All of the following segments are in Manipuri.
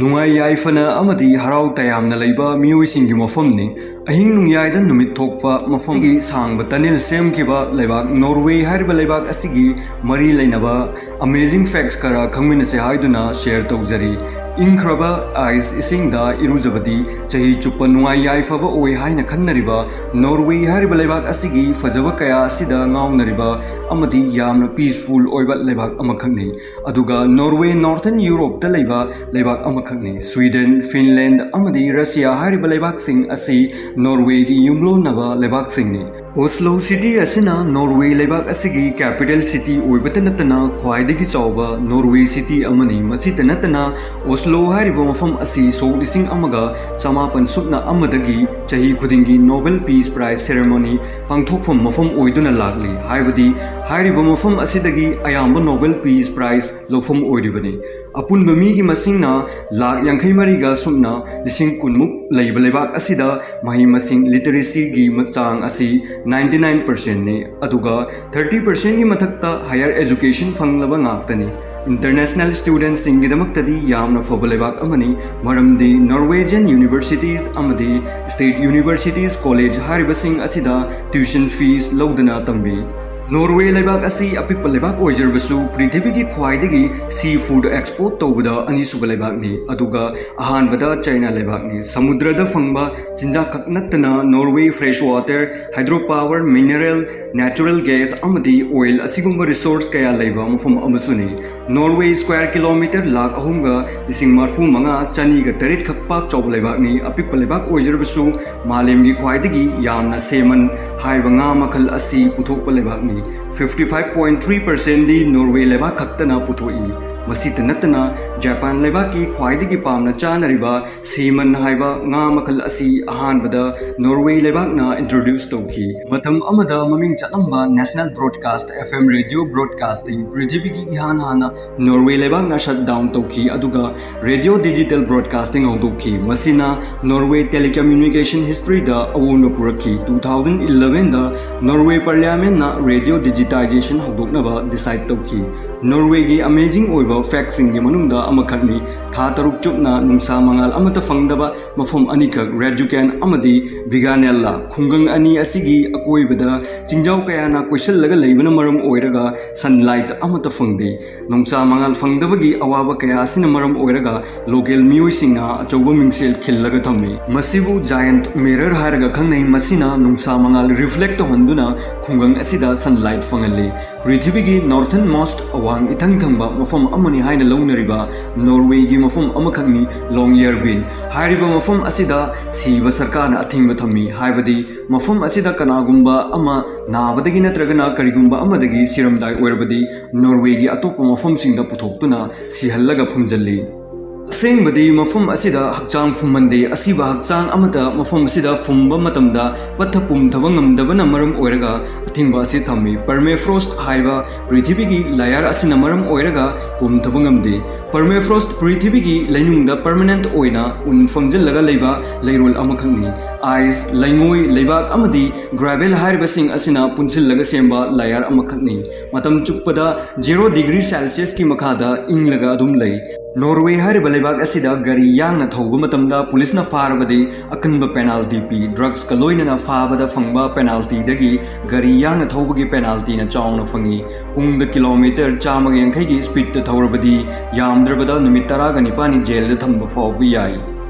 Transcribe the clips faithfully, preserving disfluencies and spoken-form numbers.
ꯅꯨꯡꯉꯥꯏ ꯌꯥꯏꯐꯅ ꯑꯃꯗꯤ ꯍꯔꯥꯎ ꯇꯌꯥꯝꯅ ꯂꯩꯕ ꯃꯤꯑꯣꯏꯁꯤꯡꯒꯤ ꯃꯐꯝꯅꯤ꯫ ꯑꯍꯤꯡ ꯅꯣꯡꯌꯥꯏꯗ ꯅꯨꯃꯤꯠ ꯊꯣꯛꯄ ꯃꯐꯝꯒꯤ ꯁꯥꯡꯕ tunnel ꯁꯦꯝꯈꯤꯕ ꯂꯩꯕꯥꯛ Norway ꯍꯥꯏꯔꯤꯕ ꯂꯩꯕꯥꯛ ꯑꯁꯤꯒꯤ ꯃꯔꯤ ꯂꯩꯅꯕ amazing facts ꯈꯔ ꯈꯪꯃꯤꯟꯅꯁꯦ ꯍꯥꯏꯗꯨꯅ share ꯇꯧꯖꯔꯤ꯫ ꯏꯪꯈ꯭ꯔꯕ ice ꯏꯁꯤꯡꯗ ꯏꯔꯨꯖꯕꯗꯤ ꯆꯍꯤ ꯆꯨꯞꯄ ꯅꯨꯡꯉꯥꯏ ꯌꯥꯏꯐꯕ ꯑꯣꯏ ꯍꯥꯏꯅ ꯈꯟꯅꯔꯤꯕ Norway ꯍꯥꯏꯔꯤꯕ ꯂꯩꯕꯥꯛ ꯑꯁꯤꯒꯤ ꯐꯖꯕ ꯀꯌꯥ ꯑꯁꯤꯗ ꯉꯥꯎꯅꯔꯤꯕ ꯑꯃꯗꯤ ꯌꯥꯝꯅ peaceful ꯑꯣꯏꯕ ꯂꯩꯕꯥꯛ ꯑꯃꯈꯛꯅꯤ꯫ ꯑꯗꯨꯒ Norway Northern Europeꯇ ꯂꯩꯕ ꯂꯩꯕꯥꯛ ꯑꯃꯈꯛꯅꯤ꯫ Sweden, Finland ꯑꯃꯗꯤ Russia ꯍꯥꯏꯔꯤꯕ ꯂꯩꯕꯥꯛꯁꯤꯡ ꯑꯁꯤ Norwayꯒꯤ ꯌꯨꯝꯂꯣꯟꯅꯕ ꯂꯩꯕꯥꯛꯁꯤꯡꯅꯤ꯫ Oslo city ꯑꯁꯤꯅ Norway ꯂꯩꯕꯥꯛ ꯑꯁꯤꯒꯤ capital city ꯑꯣꯏꯕꯇ ꯅꯠꯇꯅ ꯈ꯭ꯋꯥꯏꯗꯒꯤ ꯆꯥꯎꯕ Norway city ꯑꯃꯅꯤ꯫ ꯃꯁꯤꯇ ꯅꯠꯇꯅ Oslo ꯍꯥꯏꯔꯤꯕ ꯃꯐꯝ ꯑꯁꯤ ꯁꯣꯛ ꯂꯤꯁꯤꯡ ꯑꯃꯒ ꯆꯃꯥꯄꯟ ꯁꯨꯞꯅ ꯑꯃꯗꯒꯤ ꯆꯍꯤ ꯈꯨꯗꯤꯡꯒꯤ Nobel Peace Prize ceremony ꯄꯥꯡꯊꯣꯛꯐꯝ ꯃꯐꯝ ꯑꯣꯏꯗꯨꯅ ꯂꯥꯛꯂꯤ꯫ ꯍꯥꯏꯕꯗꯤ ꯍꯥꯏꯔꯤꯕ ꯃꯐꯝ ꯑꯁꯤꯗꯒꯤ ꯑꯌꯥꯝꯕ Nobel Peace Prize ꯂꯧꯐꯝ ꯑꯣꯏꯔꯤꯕꯅꯤ꯫ ꯑꯄꯨꯟꯕ ꯃꯤꯒꯤ ꯃꯁꯤꯡꯅ ꯂꯥꯈ ꯌꯥꯡꯈꯩ ꯃꯔꯤꯒ ꯁꯨꯞꯅ ꯂꯤꯁꯤꯡ ꯀꯨꯟꯃꯨꯛ ꯂꯩꯕ ꯂꯩꯕꯥꯛ ꯑꯁꯤꯗ ꯃꯍꯩ ꯃꯁꯤꯡ literacyꯒꯤ ꯆꯥꯡ ꯑꯁꯤ ninety nine percentꯅꯤ꯫ ꯑꯗꯨꯒ thirty percentꯒꯤ ꯃꯊꯛꯇ higher education ꯐꯪꯂꯕ ꯉꯥꯛꯇꯅꯤ꯫ International studentꯁꯤꯡꯒꯤꯗꯃꯛꯇꯗꯤ ꯌꯥꯝꯅ ꯐꯕ ꯂꯩꯕꯥꯛ ꯑꯃꯅꯤ, ꯃꯔꯝꯗꯤ Norwegian universities ꯑꯃꯗꯤ state universities college ꯍꯥꯏꯔꯤꯕꯁꯤꯡ ꯑꯁꯤꯗ tuition fees ꯂꯧꯗꯅ ꯇꯝꯕꯤ꯫ Norway ꯂꯩꯕꯥꯛ ꯑꯁꯤ ꯑꯄꯤꯛꯄ ꯂꯩꯕꯥꯛ ꯑꯣꯏꯖꯔꯕꯁꯨ ꯄ꯭ꯔꯤꯊꯤꯕꯤꯒꯤ ꯈ꯭ꯋꯥꯏꯗꯒꯤ sea food export ꯇꯧꯕꯗ ꯑꯅꯤꯁꯨꯕ ꯂꯩꯕꯥꯛꯅꯤ, ꯑꯗꯨꯒ ꯑꯍꯥꯟꯕꯗ China ꯂꯩꯕꯥꯛꯅꯤ꯫ ꯁꯃꯨꯗ꯭ꯔꯗ ꯐꯪꯕ ꯆꯤꯟꯖꯥꯛ ꯈꯛ ꯅꯠꯇꯅ Norway fresh water, hydropower, mineral, natural gas ꯑꯃꯗꯤ oil ꯑꯁꯤꯒꯨꯝꯕ resource ꯀꯌꯥ ꯂꯩꯕ ꯃꯐꯝ ꯑꯃꯁꯨꯅꯤ꯫ Norway square kilometer ꯂꯥꯈ ꯑꯍꯨꯝꯒ ꯂꯤꯁꯤꯡ ꯃꯔꯤꯐꯨ ꯃꯉꯥ ꯆꯅꯤꯒ ꯇꯔꯦꯠ ꯈꯛ ꯄꯥꯛ ꯆꯥꯎꯕ ꯂꯩꯕꯥꯛꯅꯤ꯫ ꯑꯄꯤꯛꯄ ꯂꯩꯕꯥꯛ ꯑꯣꯏꯖꯔꯕꯁꯨ ꯃꯥꯂꯦꯝꯒꯤ ꯈ꯭ꯋꯥꯏꯗꯒꯤ ꯌꯥꯝꯅ salmon ꯍꯥꯏꯕ ꯉꯥ ꯃꯈꯜ ꯑꯁꯤ ꯄꯨꯊꯣꯛꯄ ꯂꯩꯕꯥꯛꯅꯤ꯫ Fifty five point three percentꯗꯤ Norway ꯂꯩꯕꯥꯛ ꯈꯛꯇꯅ ꯄꯨꯊꯣꯛꯏ꯫ ꯃꯁꯤꯇ ꯅꯠꯇꯅ Japan ꯂꯩꯕꯥꯛꯀꯤ ꯈ꯭ꯋꯥꯏꯗꯒꯤ ꯄꯥꯝꯅ ꯆꯥꯅꯔꯤꯕ salmon ꯍꯥꯏꯕ ꯉꯥ ꯃꯈꯜ ꯑꯁꯤ ꯑꯍꯥꯟꯕꯗ Norway ꯂꯩꯕꯥꯛꯅ introduce ꯇꯧꯈꯤ꯫ ꯃꯇꯝ ꯑꯃꯗ ꯃꯃꯤꯡ ꯆꯠꯂꯝꯕ National Broadcast F M radio broadcasting ꯄ꯭ꯔꯤꯊꯤꯕꯤꯒꯤ ꯏꯍꯥꯟ ꯍꯥꯟꯅ Norway ꯂꯩꯕꯥꯛꯅ shut down ꯇꯧꯈꯤ, ꯑꯗꯨꯒ radio digital broadcasting ꯍꯧꯗꯣꯛꯈꯤ꯫ ꯃꯁꯤꯅ Norway telecommunication historyꯗ ꯑꯑꯣꯟꯕ ꯄꯨꯔꯛꯈꯤ꯫ Two thousand elevenꯗ Norway parliamentꯅ radio digitization ꯍꯧꯗꯣꯛꯅꯕ decide ꯇꯧꯈꯤ꯫ Norwayꯒꯤ amazing ꯑꯣꯏꯕ ꯐꯦꯛꯁꯤꯡꯒꯤ ꯃꯅꯨꯡꯗ ꯑꯃꯈꯛꯅꯤ꯫ ꯊꯥ ꯇꯔꯨꯛ ꯆꯨꯞꯅ ꯅꯨꯡꯁꯥ ꯃꯉꯥꯜ ꯑꯃꯠꯇ ꯐꯪꯗꯕ ꯃꯐꯝ ꯑꯅꯤꯈꯛ, ꯔꯦꯗꯨꯀꯦꯟ ꯑꯃꯗꯤ ꯕꯤꯒꯥꯅꯦꯜꯂꯥ, ꯈꯨꯡꯒꯪ ꯑꯅꯤ ꯑꯁꯤꯒꯤ ꯑꯀꯣꯏꯕꯗ ꯆꯤꯡꯖꯥꯎ ꯀꯌꯥꯅ ꯀꯣꯏꯁꯤꯜꯂꯒ ꯂꯩꯕꯅ ꯃꯔꯝ ꯑꯣꯏꯔꯒ ꯁꯟꯂꯥꯏꯠ ꯑꯃꯠꯇ ꯐꯪꯗꯦ꯫ ꯅꯨꯡꯁꯥ ꯃꯉꯥꯜ ꯐꯪꯗꯕꯒꯤ ꯑꯋꯥꯕ ꯀꯌꯥ ꯑꯁꯤꯅ ꯃꯔꯝ ꯑꯣꯏꯔꯒ ꯂꯣꯀꯦꯜ ꯃꯤꯑꯣꯏꯁꯤꯡꯅ ꯑꯆꯧꯕ ꯃꯤꯡꯁꯦꯜ ꯈꯤꯜꯂꯒ ꯊꯝꯃꯤ꯫ ꯃꯁꯤꯕꯨ ꯖꯥꯌꯟꯠ ꯃꯤꯔꯔ ꯍꯥꯏꯔꯒ ꯈꯪꯅꯩ꯫ ꯃꯁꯤꯅ ꯅꯨꯡꯁꯥ ꯃꯉꯥꯜ ꯔꯤꯐ꯭ꯂꯦꯛ ꯇꯧꯍꯟꯗꯨꯅ ꯈꯨꯡꯒꯪ ꯑꯁꯤꯗ ꯁꯟꯂꯥꯏꯠ ꯐꯪꯍꯜꯂꯤ꯫ ꯄ꯭ꯔꯤꯊꯤꯕꯤꯒꯤ ꯅꯣꯔꯊꯟ ꯃꯣꯁꯠ, ꯑꯋꯥꯡ ꯏꯊꯪ ꯊꯪꯕ ꯃꯐꯝ ꯑꯃꯅꯤ ꯍꯥꯏꯅ ꯂꯧꯅꯔꯤꯕ ꯅꯣꯔꯋꯦꯒꯤ ꯃꯐꯝ ꯑꯃꯈꯛꯅꯤ ꯂꯣꯡꯌꯔꯕꯤꯟ꯫ ꯍꯥꯏꯔꯤꯕ ꯃꯐꯝ ꯑꯁꯤꯗ ꯁꯤꯕ ꯁꯔꯀꯥꯔꯅ ꯑꯊꯤꯡꯕ ꯊꯝꯃꯤ, ꯍꯥꯏꯕꯗꯤ ꯃꯐꯝ ꯑꯁꯤꯗ ꯀꯅꯥꯒꯨꯝꯕ ꯑꯃ ꯅꯥꯕꯗꯒꯤ ꯅꯠꯇ꯭ꯔꯒꯅ ꯀꯔꯤꯒꯨꯝꯕ ꯑꯃꯗꯒꯤ ꯁꯤꯔꯝꯗꯥꯏ ꯑꯣꯏꯔꯕꯗꯤ ꯅꯣꯔꯋꯦꯒꯤ ꯑꯇꯣꯞꯄ ꯃꯐꯝꯁꯤꯡꯗ ꯄꯨꯊꯣꯛꯇꯨꯅ ꯁꯤꯍꯜꯂꯒ ꯐꯨꯝꯖꯜꯂꯤ꯫ ꯑꯁꯦꯡꯕꯗꯤ ꯃꯐꯝ ꯑꯁꯤꯗ ꯍꯛꯆꯥꯡ ꯐꯨꯝꯍꯟꯗꯦ꯫ ꯑꯁꯤꯕ ꯍꯛꯆꯥꯡ ꯑꯃꯠꯇ ꯃꯐꯝ ꯑꯁꯤꯗ ꯐꯨꯝꯕ ꯃꯇꯝꯗ ꯄꯠꯊ ꯄꯨꯝꯊꯕ ꯉꯝꯗꯕꯅ ꯃꯔꯝ ꯑꯣꯏꯔꯒ ꯑꯊꯤꯡꯕ ꯑꯁꯤ ꯊꯝꯃꯤ꯫ ꯄꯔꯃꯦꯐ꯭ꯔꯣꯁꯠ ꯍꯥꯏꯕ ꯄ꯭ꯔꯤꯊꯤꯕꯤꯒꯤ ꯂꯥꯌꯔ ꯑꯁꯤꯅ ꯃꯔꯝ ꯑꯣꯏꯔꯒ ꯄꯨꯝꯊꯕ ꯉꯝꯗꯦ꯫ ꯄꯔꯃꯦꯐ꯭ꯔꯣꯁꯠ ꯄ꯭ꯔꯤꯊꯤꯕꯤꯒꯤ ꯂꯩꯅꯨꯡꯗ ꯄꯔꯃꯅꯦꯟꯠ ꯑꯣꯏꯅ ꯎꯟ ꯐꯝꯖꯤꯜꯂꯒ ꯂꯩꯕ ꯂꯩꯔꯣꯜ ꯑꯃꯈꯛꯅꯤ꯫ ꯑꯥꯏꯁ, ꯂꯩꯉꯣꯏ, ꯂꯩꯕꯥꯛ ꯑꯃꯗꯤ ꯒ꯭ꯔꯥꯚꯦꯜ ꯍꯥꯏꯔꯤꯕꯁꯤꯡ ꯑꯁꯤꯅ ꯄꯨꯟꯁꯤꯜꯂꯒ ꯁꯦꯝꯕ ꯂꯥꯌꯔ ꯑꯃꯈꯛꯅꯤ꯫ ꯃꯇꯝ ꯆꯨꯞꯄꯗ ꯖꯦꯔꯣ ꯗꯤꯒ꯭ꯔꯤ ꯁꯦꯜꯁꯤꯌꯁꯀꯤ ꯃꯈꯥꯗ ꯏꯪꯂꯒ ꯑꯗꯨꯝ ꯂꯩ꯫ ꯅꯣꯔꯋꯦ ꯍꯥꯏꯔꯤꯕ ꯂꯩꯕꯥꯛ ꯑꯁꯤꯗ ꯒꯥꯔꯤ ꯌꯥꯡꯅ ꯊꯧꯕ ꯃꯇꯝꯗ ꯄꯨꯂꯤꯁꯅ ꯐꯥꯔꯕꯗꯤ ꯑꯀꯟꯕ ꯄꯦꯅꯥꯜꯇꯤ ꯄꯤ꯫ ꯗ꯭ꯔꯒꯁꯀ ꯂꯣꯏꯅꯅ ꯐꯥꯕꯗ ꯐꯪꯕ ꯄꯦꯅꯥꯜꯇꯤꯗꯒꯤ ꯒꯥꯔꯤ ꯌꯥꯡꯅ ꯊꯧꯕꯒꯤ ꯄꯦꯅꯥꯜꯇꯤꯅ ꯆꯥꯎꯅ ꯐꯪꯏ꯫ ꯄꯨꯡꯗ ꯀꯤꯂꯣꯃꯤꯇꯔ ꯆꯥꯝꯃꯒ ꯌꯥꯡꯈꯩꯒꯤ ꯁ꯭ꯄꯤꯗꯇ ꯊꯧꯔꯕꯗꯤ ꯌꯥꯝꯗ꯭ꯔꯕꯗ ꯅꯨꯃꯤꯠ ꯇꯔꯥꯒ ꯅꯤꯄꯥꯜꯅꯤ ꯖꯦꯜꯗ ꯊꯝꯕ ꯐꯥꯎꯕ ꯌꯥꯏ꯫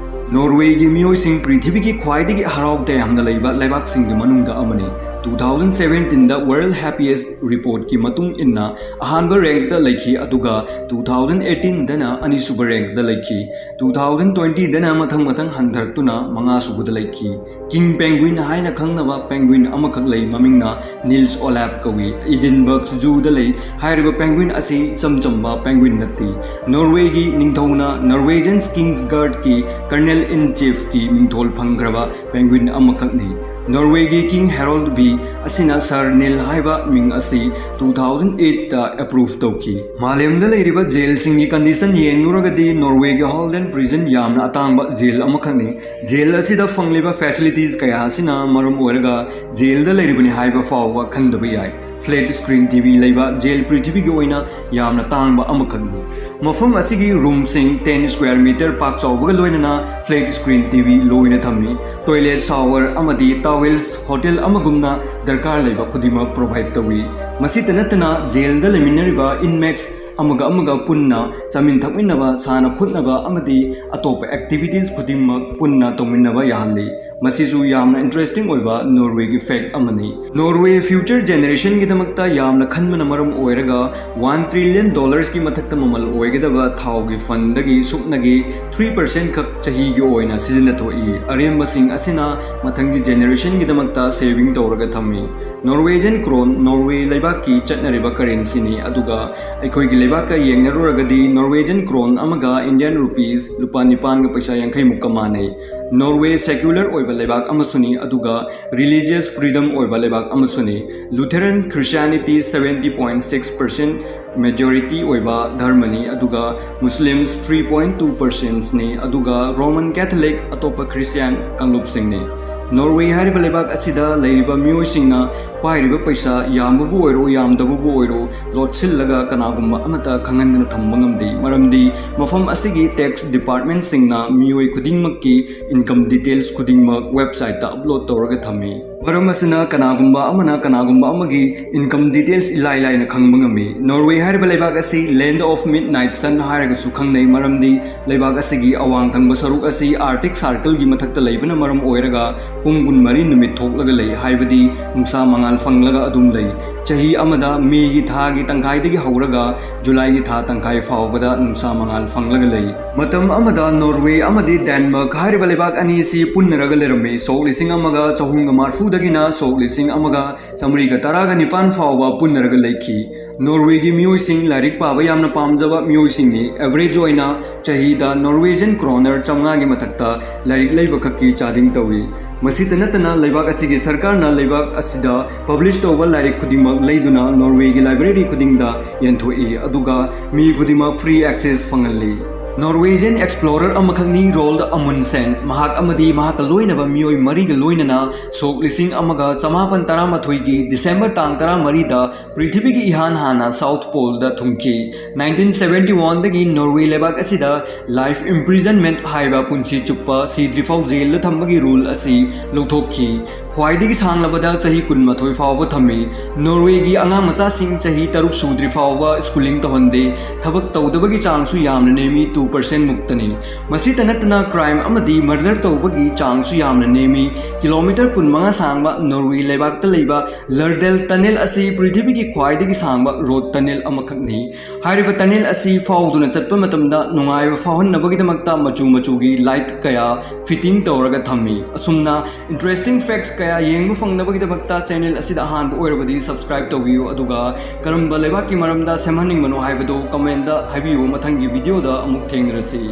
ꯅꯣꯔꯋꯦꯒꯤ ꯃꯤꯑꯣꯏꯁꯤꯡ ꯄ꯭ꯔꯤꯊꯤꯕꯤꯒꯤ ꯈ꯭ꯋꯥꯏꯗꯒꯤ ꯍꯔꯥꯎ ꯇꯌꯥꯝꯅ ꯂꯩꯕ ꯂꯩꯕꯥꯛꯁꯤꯡꯒꯤ ꯃꯅꯨꯡꯗ ꯑꯃꯅꯤ꯫ ꯇꯨ ꯊꯥꯎꯖꯟ ꯁꯚꯦꯟꯇꯤꯟꯗ ꯋꯥꯔꯜꯗ ꯍꯦꯄꯤꯌꯦꯁ ꯔꯤꯄꯣꯔꯠꯀꯤ ꯃꯇꯨꯡ ꯏꯟꯅ ꯑꯍꯥꯟꯕ ꯔꯦꯡꯛꯇ ꯂꯩꯈꯤ, ꯑꯗꯨꯒ ꯇꯨ ꯊꯥꯎꯖꯟ ꯑꯩꯠꯇꯤꯟꯗꯅ ꯑꯅꯤꯁꯨꯕ ꯔꯦꯡꯛꯇ ꯂꯩꯈꯤ꯫ ꯇꯨ ꯊꯥꯎꯖꯟ ꯇ꯭ꯋꯦꯟꯇꯤꯗꯅ ꯃꯊꯪ ꯃꯊꯪ ꯍꯟꯊꯔꯛꯇꯨꯅ ꯃꯉꯥꯁꯨꯕꯗ ꯂꯩꯈꯤ꯫ ꯀꯤꯡ ꯄꯦꯡꯒ꯭ꯋꯤꯟ ꯍꯥꯏꯅ ꯈꯪꯅꯕ ꯄꯦꯡꯒ꯭ꯋꯤꯟ ꯑꯃꯈꯛ ꯂꯩ, ꯃꯃꯤꯡꯅ ꯅꯤꯜꯁ ꯑꯣꯂꯥꯞ ꯀꯧꯏ꯫ ꯏꯗꯤꯟꯕꯔꯒ ꯖꯨꯗ ꯂꯩ꯫ ꯍꯥꯏꯔꯤꯕ ꯄꯦꯡꯒ꯭ꯋꯤꯟ ꯑꯁꯤ ꯏꯆꯝ ꯆꯝꯕ ꯄꯦꯡꯒ꯭ꯋꯤꯟ ꯅꯠꯇꯦ꯫ ꯅꯣꯔꯋꯦꯒꯤ ꯅꯤꯡꯊꯧꯅ ꯅꯣꯔꯋꯦꯖꯟ ꯀꯤꯡꯁ ꯒꯥꯔꯗꯀꯤ ꯀꯔꯅꯦꯜ ꯏꯟ ꯆꯤꯐꯀꯤ ꯃꯤꯡꯊꯣꯜ ꯐꯪꯈ꯭ꯔꯕ ꯄꯦꯡꯒ꯭ꯋꯤꯟ ꯑꯃꯈꯛꯅꯤ꯫ ꯅꯣꯔꯋꯦꯒꯤ ꯀꯤꯡ ꯍꯦꯔꯣꯜꯗ ꯕꯤ ꯑꯁꯤꯅ ꯁꯥꯔ ꯅꯤꯜ ꯍꯥꯏꯕ ꯃꯤꯡ ꯑꯁꯤ ꯇꯨ ꯊꯥꯎꯖꯟ ꯑꯩꯠꯇ ꯑꯦꯄ꯭ꯔꯨꯚ ꯇꯧꯈꯤ꯫ ꯃꯥꯂꯦꯝꯗ ꯂꯩꯔꯤꯕ ꯖꯦꯜꯁꯤꯡꯒꯤ ꯀꯟꯗꯤꯁꯟ ꯌꯦꯡꯂꯨꯔꯒꯗꯤ ꯅꯣꯔꯋꯦꯒꯤ ꯍꯣꯜꯗꯦꯟ ꯄ꯭ꯔꯤꯖꯟ ꯌꯥꯝꯅ ꯑꯇꯥꯡꯕ ꯖꯦꯜ ꯑꯃꯈꯛꯅꯤ꯫ ꯖꯦꯜ ꯑꯁꯤꯗ ꯐꯪꯂꯤꯕ ꯐꯦꯁꯤꯂꯤꯇꯤꯁ ꯀꯌꯥ ꯑꯁꯤꯅ ꯃꯔꯝ ꯑꯣꯏꯔꯒ ꯖꯦꯜꯗ ꯂꯩꯔꯤꯕꯅꯤ ꯍꯥꯏꯕ ꯐꯥꯎꯕ ꯈꯟꯗꯕ ꯌꯥꯏ꯫ Flat screen T V ꯂꯩꯕ ꯖꯦꯜ ꯄ꯭ꯔꯤꯊꯤꯕꯤꯒꯤ ꯑꯣꯏꯅ ꯌꯥꯝꯅ ꯇꯥꯡꯕ ꯑꯃꯈꯛꯅꯤ꯫ ꯃꯐꯝ ꯑꯁꯤꯒꯤ ꯔꯨꯝꯁꯤꯡ ten square meter ꯄꯥꯛ ꯆꯥꯎꯕꯒ ꯂꯣꯏꯅꯅ flat screen T V ꯂꯣꯏꯅ ꯊꯝꯃꯤ꯫ Toilet, shower ꯑꯃꯗꯤ towels ꯍꯣꯇꯦꯜ ꯑꯃꯒꯨꯝꯅ ꯗꯔꯀꯥꯔ ꯂꯩꯕ ꯈꯨꯗꯤꯡꯃꯛ provide ꯇꯧꯏ꯫ ꯃꯁꯤꯇ ꯅꯠꯇꯅ ꯖꯦꯜꯗ ꯂꯩꯃꯤꯟꯅꯔꯤꯕ inmates ꯑꯃꯒ ꯑꯃꯒ ꯄꯨꯟꯅ ꯆꯥꯃꯤꯟ ꯊꯛꯃꯤꯟꯅꯕ, ꯁꯥꯟꯅ ꯈꯣꯠꯅꯕ ꯑꯃꯗꯤ ꯑꯇꯣꯞꯄ activities ꯈꯨꯗꯤꯡꯃꯛ ꯄꯨꯟꯅ ꯇꯧꯃꯤꯟꯅꯕ ꯌꯥꯍꯜꯂꯤ꯫ ꯃꯁꯤꯁꯨ ꯌꯥꯝꯅ interesting ꯑꯣꯏꯕ ꯅꯣꯔꯋꯦꯒꯤ fact ꯑꯃꯅꯤ꯫ ꯅꯣꯔꯋꯦ future generationꯒꯤꯗꯃꯛꯇ ꯌꯥꯝꯅ ꯈꯟꯕꯅ ꯃꯔꯝ ꯑꯣꯏꯔꯒ one trillion dollarsꯀꯤ ꯃꯊꯛꯇ ꯃꯃꯜ ꯑꯣꯏꯒꯗꯕ ꯊꯥꯎꯒꯤ fundꯗꯒꯤ ꯁꯨꯞꯅꯒꯤ three percent ꯈꯛ ꯆꯍꯤꯒꯤ ꯑꯣꯏꯅ ꯁꯤꯖꯤꯟꯅꯊꯣꯛꯏ꯫ ꯑꯔꯦꯝꯕꯁꯤꯡ ꯑꯁꯤꯅ ꯃꯊꯪꯒꯤ generationꯒꯤꯗꯃꯛꯇ saving ꯇꯧꯔꯒ ꯊꯝꯃꯤ꯫ Norwegian krone ꯅꯣꯔꯋꯦ ꯂꯩꯕꯥꯛꯀꯤ ꯆꯠꯅꯔꯤꯕ currencyꯅꯤ, ꯑꯗꯨꯒ ꯑꯩꯈꯣꯏꯒꯤ ꯂꯩꯕꯥꯛꯀ ꯌꯦꯡꯅꯔꯨꯔꯒꯗꯤ Norwegian krone ꯑꯃꯒ Indian rupees ꯂꯨꯄꯥ ꯅꯤꯄꯥꯟꯒ ꯄꯩꯁꯥ ꯌꯥꯡꯈꯩ ꯃꯨꯛꯀ ꯃꯥꯟꯅꯩ꯫ ꯅꯣꯔꯋꯦ secular ꯑꯣꯏꯕ ꯂꯩꯕꯥꯛ ꯑꯃꯁꯨꯅꯤ, ꯑꯗꯨꯒ religious freedom ꯑꯣꯏꯕ ꯂꯩꯕꯥꯛ ꯑꯃꯁꯨꯅꯤ꯫ Lutheran Christianity seventy point six percent majority ꯑꯣꯏꯕ ꯙꯔꯃꯅꯤ, ꯑꯗꯨꯒ Muslims three point two percentꯅꯤ, ꯑꯗꯨꯒ Roman Catholic ꯑꯇꯣꯞꯄ Christian ꯀꯥꯡꯂꯨꯞꯁꯤꯡꯅꯤ꯫ ꯅꯣꯔꯋꯦ ꯍꯥꯏꯔꯤꯕ ꯂꯩꯕꯥꯛ ꯑꯁꯤꯗ ꯂꯩꯔꯤꯕ ꯃꯤꯑꯣꯏꯁꯤꯡꯅ ꯄꯥꯏꯔꯤꯕ ꯄꯩꯁꯥ ꯌꯥꯝꯕꯕꯨ ꯑꯣꯏꯔꯣ ꯌꯥꯝꯗꯕꯕꯨ ꯑꯣꯏꯔꯣ ꯂꯣꯠꯁꯤꯜꯂꯒ ꯀꯅꯥꯒꯨꯝꯕ ꯑꯃꯠꯇ ꯈꯪꯍꯟꯗꯅ ꯊꯝꯕ ꯉꯝꯗꯦ, ꯃꯔꯝꯗꯤ ꯃꯐꯝ ꯑꯁꯤꯒꯤ tax departmentꯁꯤꯡꯅ ꯃꯤꯑꯣꯏ ꯈꯨꯗꯤꯡꯃꯛꯀꯤ income details ꯈꯨꯗꯤꯡꯃꯛ websiteꯇ upload ꯇꯧꯔꯒ ꯊꯝꯃꯤ꯫ ꯃꯔꯝ ꯑꯁꯤꯅ ꯀꯅꯥꯒꯨꯝꯕ ꯑꯃꯅ ꯀꯅꯥꯒꯨꯝꯕ ꯑꯃꯒꯤ income details ꯏꯂꯥꯏ ꯂꯥꯏꯅ ꯈꯪꯕ ꯉꯝꯃꯤ꯫ ꯅꯣꯔꯋꯦ ꯍꯥꯏꯔꯤꯕ ꯂꯩꯕꯥꯛ ꯑꯁꯤ Land of Midnight Sun ꯍꯥꯏꯔꯒꯁꯨ ꯈꯪꯅꯩ, ꯃꯔꯝꯗꯤ ꯂꯩꯕꯥꯛ ꯑꯁꯤꯒꯤ ꯑꯋꯥꯡ ꯊꯪꯕ ꯁꯔꯨꯛ ꯑꯁꯤ Arctic Circleꯒꯤ ꯃꯊꯛꯇ ꯂꯩꯕꯅ ꯃꯔꯝ ꯑꯣꯏꯔꯒ ꯄꯨꯡ ꯀꯨꯟꯃꯔꯤ ꯅꯨꯃꯤꯠ ꯊꯣꯛꯂꯒ ꯂꯩ, ꯍꯥꯏꯕꯗꯤ ꯅꯨꯡꯁꯥ ꯃꯉꯥꯜ ꯐꯪꯂꯒ ꯑꯗꯨꯝ ꯂꯩ꯫ ꯆꯍꯤ ꯑꯃꯗ Mayꯒꯤ ꯊꯥꯒꯤ ꯇꯪꯈꯥꯏꯗꯒꯤ ꯍꯧꯔꯒ Julyꯒꯤ ꯊꯥ ꯇꯪꯈꯥꯏ ꯐꯥꯎꯕꯗ ꯅꯨꯡꯁꯥ ꯃꯉꯥꯜ ꯐꯪꯂꯒ ꯂꯩ꯫ ꯃꯇꯝ ꯑꯃꯗ ꯅꯣꯔꯋꯦ ꯑꯃꯗꯤ ꯗꯦꯟꯃꯥꯔꯛ ꯍꯥꯏꯔꯤꯕ ꯂꯩꯕꯥꯛ ꯑꯅꯤ ꯑꯁꯤ ꯄꯨꯟꯅꯔꯒ ꯂꯩꯔꯝꯃꯤ꯫ ꯁꯣꯛ ꯂꯤꯁꯤꯡ ꯑꯃꯒ ꯆꯍꯨꯝꯒ ꯃꯔꯤꯐꯨꯗꯒꯤꯅ ꯁꯣꯛ ꯂꯤꯁꯤꯡ ꯑꯃꯒ ꯆꯥꯃꯔꯤꯒ ꯇꯔꯥꯒ ꯅꯤꯄꯥꯟ ꯐꯥꯎꯕ ꯄꯨꯟꯅꯔꯒ ꯂꯩꯈꯤ꯫ ꯅꯣꯔꯋꯦꯒꯤ ꯃꯤꯑꯣꯏꯁꯤꯡ ꯂꯥꯏꯔꯤꯛ ꯄꯥꯕ ꯌꯥꯝꯅ ꯄꯥꯝꯖꯕ ꯃꯤꯑꯣꯏꯁꯤꯡꯅꯤ꯫ Average ꯑꯣꯏꯅ ꯆꯍꯤꯗ Norwegian kroner ꯆꯥꯃꯉꯥꯒꯤ ꯃꯊꯛꯇ ꯂꯥꯏꯔꯤꯛ ꯂꯩꯕ ꯈꯛꯀꯤ ꯆꯥꯗꯤꯡ ꯇꯧꯏ꯫ ꯃꯁꯤꯇ ꯅꯠꯇꯅ ꯂꯩꯕꯥꯛ ꯑꯁꯤꯒꯤ ꯁꯔꯀꯥꯔꯅ ꯂꯩꯕꯥꯛ ꯑꯁꯤꯗ publish ꯇꯧꯕ ꯂꯥꯏꯔꯤꯛ ꯈꯨꯗꯤꯡꯃꯛ ꯂꯩꯗꯨꯅ ꯅꯣꯔꯋꯦꯒꯤ library ꯈꯨꯗꯤꯡꯗ ꯌꯦꯟꯊꯣꯛꯏ, ꯑꯗꯨꯒ ꯃꯤ ꯈꯨꯗꯤꯡꯃꯛ free access ꯐꯪꯍꯜꯂꯤ꯫ Norwegian explorer ꯑꯃꯈꯛꯅꯤ Roald Amundsen꯫ ꯃꯍꯥꯛ ꯑꯃꯗꯤ ꯃꯍꯥꯛꯀ ꯂꯣꯏꯅꯕ ꯃꯤꯑꯣꯏ ꯃꯔꯤꯒ ꯂꯣꯏꯅꯅ ꯁꯣꯛ ꯂꯤꯁꯤꯡ ꯑꯃꯒ ꯆꯃꯥꯄꯟ ꯇꯔꯥꯃꯥꯊꯣꯏꯒꯤ December ꯇꯥꯡ ꯇꯔꯥꯃꯔꯤꯗ ꯄ꯭ꯔꯤꯊꯤꯕꯤꯒꯤ ꯏꯍꯥꯟ ꯍꯥꯟꯅ South Pole ꯗ ꯊꯨꯡꯈꯤ꯫ Nineteen seventy one ꯗꯒꯤ Norway ꯂꯩꯕꯥꯛ ꯑꯁꯤꯗ life imprisonment ꯍꯥꯏꯕ ꯄꯨꯟꯁꯤ ꯆꯨꯞꯄ ꯁꯤꯗ꯭ꯔꯤꯐꯥꯎ ꯖꯦꯜꯗ ꯊꯝꯕꯒꯤ rule ꯑꯁꯤ ꯂꯧꯊꯣꯛꯈꯤ꯫ ꯈ꯭ꯋꯥꯏꯗꯒꯤ ꯁꯥꯡꯂꯕꯗ ꯆꯍꯤ ꯀꯨꯟꯃꯥꯊꯣꯏ ꯐꯥꯎꯕ ꯊꯝꯃꯤ꯫ Norway ꯒꯤ ꯑꯉꯥꯡ ꯃꯆꯥꯁꯤꯡ ꯆꯍꯤ ꯇꯔꯨꯛ ꯁꯨꯗ꯭ꯔꯤ ꯐꯥꯎꯕ schooling ꯇꯧꯍꯟꯗꯦ꯫ ꯊꯕꯛ ꯇꯧꯗꯕꯒꯤ ꯆꯥꯡꯁꯨ ꯌꯥꯝꯅ ꯅꯦꯝꯃꯤ, two percent ꯃꯨꯛꯇꯅꯤ꯫ ꯃꯁꯤꯇ ꯅꯠꯇꯅ crime ꯑꯃꯗꯤ murder ꯇꯧꯕꯒꯤ ꯆꯥꯡꯁꯨ ꯌꯥꯝꯅ ꯅꯦꯝꯃꯤ꯫ Kilometer ꯀꯨꯟꯃꯉꯥ ꯁꯥꯡꯕ Norway ꯂꯩꯕꯥꯛꯇ ꯂꯩꯕ Lærdal Tunnel ꯑꯁꯤ ꯄ꯭ꯔꯤꯊꯤꯕꯤꯒꯤ ꯈ꯭ꯋꯥꯏꯗꯒꯤ ꯁꯥꯡꯕ road tunnel ꯑꯃꯈꯛꯅꯤ꯫ ꯍꯥꯏꯔꯤꯕ tunnel ꯑꯁꯤ ꯐꯥꯎꯗꯨꯅ ꯆꯠꯄ ꯃꯇꯝꯗ ꯅꯨꯡꯉꯥꯏꯕ ꯐꯥꯎꯍꯟꯅꯕꯒꯤꯗꯃꯛꯇ ꯃꯆꯨ ꯃꯆꯨꯒꯤ light ꯀꯌꯥ fitting ꯇꯧꯔꯒ ꯊꯝꯃꯤ꯫ ꯑꯁꯨꯝꯅ interesting facts ꯀꯌꯥ ꯌꯦꯡꯕ ꯐꯪꯅꯕꯒꯤꯗꯃꯛꯇ channel ꯑꯁꯤꯗ ꯑꯍꯥꯟꯕ ꯑꯣꯏꯔꯕꯗꯤ subscribe ꯇꯧꯕꯤꯌꯨ, ꯑꯗꯨꯒ ꯀꯔꯝꯕ ꯂꯩꯕꯥꯛꯀꯤ ꯃꯔꯝꯗ ꯁꯦꯝꯍꯟꯅꯤꯡꯕꯅꯣ ꯍꯥꯏꯕꯗꯨ comment ꯗ ꯍꯥꯏꯕꯤꯌꯨ꯫ ꯃꯊꯪꯒꯤ video ꯗ ꯑꯃꯨꯛ ꯊꯦꯡꯅꯔꯁꯤ꯫